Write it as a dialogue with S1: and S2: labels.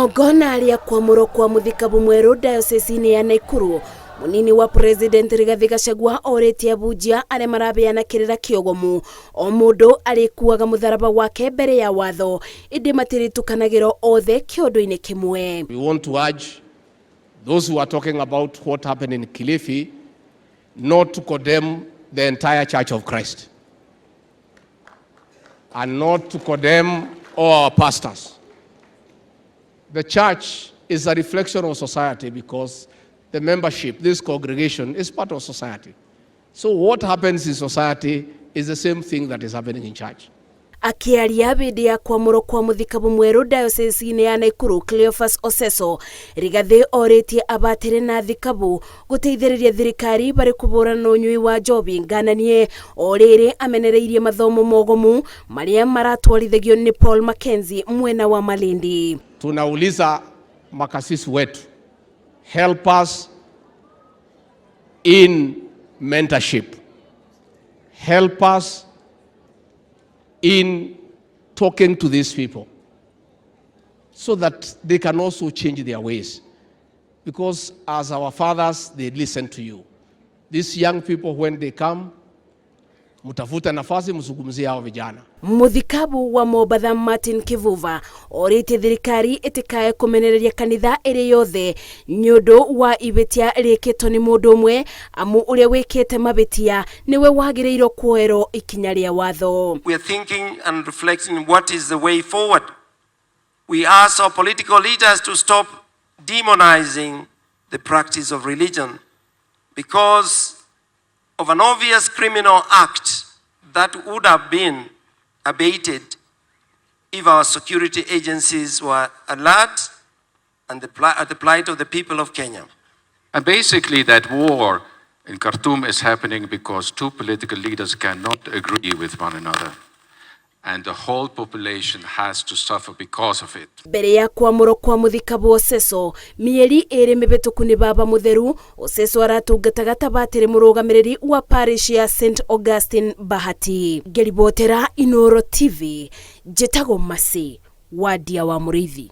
S1: Igongona rĩa kwamũrwo kwa mũthikabu mwerũ diocese-inĩ ya Nakuru, munini wa president Rigathi Gachagua orĩtie abunjia arĩa marabeana kĩrĩra kĩogomu o mũndũ arĩkuaga mũtharaba wake mbere ya watho ĩndĩ matirĩtukanagĩrwo othe kĩondo-inĩ kĩmwe.
S2: We want to urge those who are talking about what happened in Kilifi not to condemn the entire Church of Christ and not to condemn all our pastors. The church is a reflection of society because the membership, this congregation, is part of society. So what happens in society is the same thing that is happening in church.
S1: Akiaria hĩndĩ ya kwamũrwo kwa mũthikabu mwerũ diocese-inĩ ya Nakuru, Cleophas Oseso, Rigathi orĩtie abatĩrĩ na thikabu gũteithĩrĩria thirikari barĩ kũbũrana na ũnyui wa njobi ngananie. O rĩrĩ amenereirie mathomo mogomu marĩa maratwarithagio nĩ Paul Mackenzie mwena wa Malindi.
S2: Tunauliza makasisi wetu, help us in mentorship, help us in talking to these people so that they can also change their ways. Because as our fathers, they listen to you. These young people, when they come, mtafuta nafasi mzungumzie hao vijana.
S1: Muthikabu wa Mombatha Martin Kivuva orĩtie thirikari ĩtikae kũmenereria kanitha ĩrĩ yothe nĩ ũndũ wa ihĩtia rĩkĩtwo nĩ mũndũ ũmwe, amu ũrĩa wĩkĩte mahĩtia nĩwe wagĩrĩirwo kuoerwo ikinya rĩa watho.
S3: We are thinking and reflecting what is the way forward. We ask our political leaders to stop demonizing the practice of religion because of an obvious criminal act that would have been abated if our security agencies were alert and at the plight of the people of Kenya.
S4: And basically, that war in Khartoum is happening because two political leaders cannot agree with one another. And the whole population has to suffer because of it.
S1: Mbere ya kwamũrwo kwa mũthikabu Oseso mĩeri 2 mĩhĩtũku nĩ baba mũtheru, Oseso aratungataga ta batĩrĩ mũrũgamĩrĩri wa parish ya St Augustine Bahati. Ngĩribotera Inooro TV, njĩtagwo Masi Wadia wa Mũrĩithi.